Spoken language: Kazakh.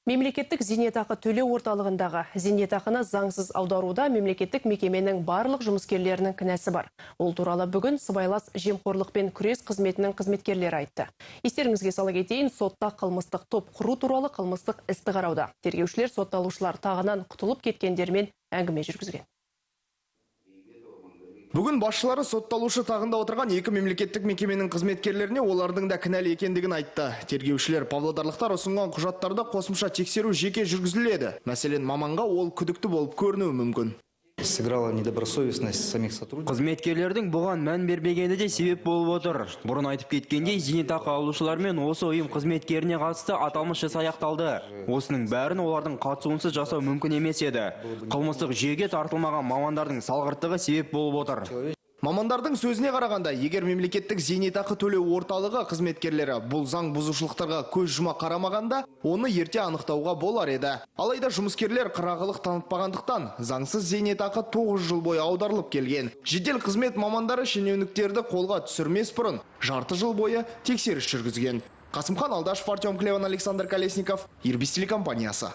Мемлекеттік зейнетақы төлеу орталығындағы зейнетақыны заңсыз аударуда мемлекеттік мекеменің барлық жұмыскерлерінің кінәсі бар. Ол туралы бүгін сыбайлас жемқорлықпен күрес қызметінің қызметкерлері айтты. Естеріңізге сала кетейін, сотта қылмыстық топ құру туралы қылмыстық істі қарауда. Тергеушілер сотталушылар тағынан құтылып кеткендермен әңгіме жүргізген. Бүгін басшылары сотталушы тағында отырған екі мемлекеттік мекеменің қызметкерлеріне олардың да кінәлі екендігін айтты. Тергеушілер павлодарлықтар ұсынған құжаттарды қосымша тексеру жеке жүргізіледі. Мәселен, маманға ол күдікті болып көрінуі мүмкін. Сыграла недобросовестность самих сотрудников. Қызметкерлердің бұған мән бермегені де себеп болып отыр. Бұрын айтып кеткендей, зейнетақы алушылар мен осы ұйым қызметкеріне қатысты аталмыш іс аяқталды. Осының бәрін олардың қатысуынсыз жасау мүмкін емес еді. Қылмыстық жүйеге тартылмаған мамандардың салғырттығы себеп болып отыр. Мамандардың сөзіне қарағанда, егер мемлекеттік зейнетақы төлеу орталығы қызметкерлері бұл заң бұзушылықтарға көз жұма қарамағанда, оны ерте анықтауға болар еді. Алайда жұмыскерлер қырағылық танытпағандықтан заңсыз зейнетақы 9 жыл бойы аударылып келген. Жедел қызмет мамандары шенеуніктерді қолға түсірмес бұрын жарты жыл бойы тексеріс жүргізген. Қасымхан Алдашев, Артем Клеван, Александр Колесников, Ирбис телекомпаниясы.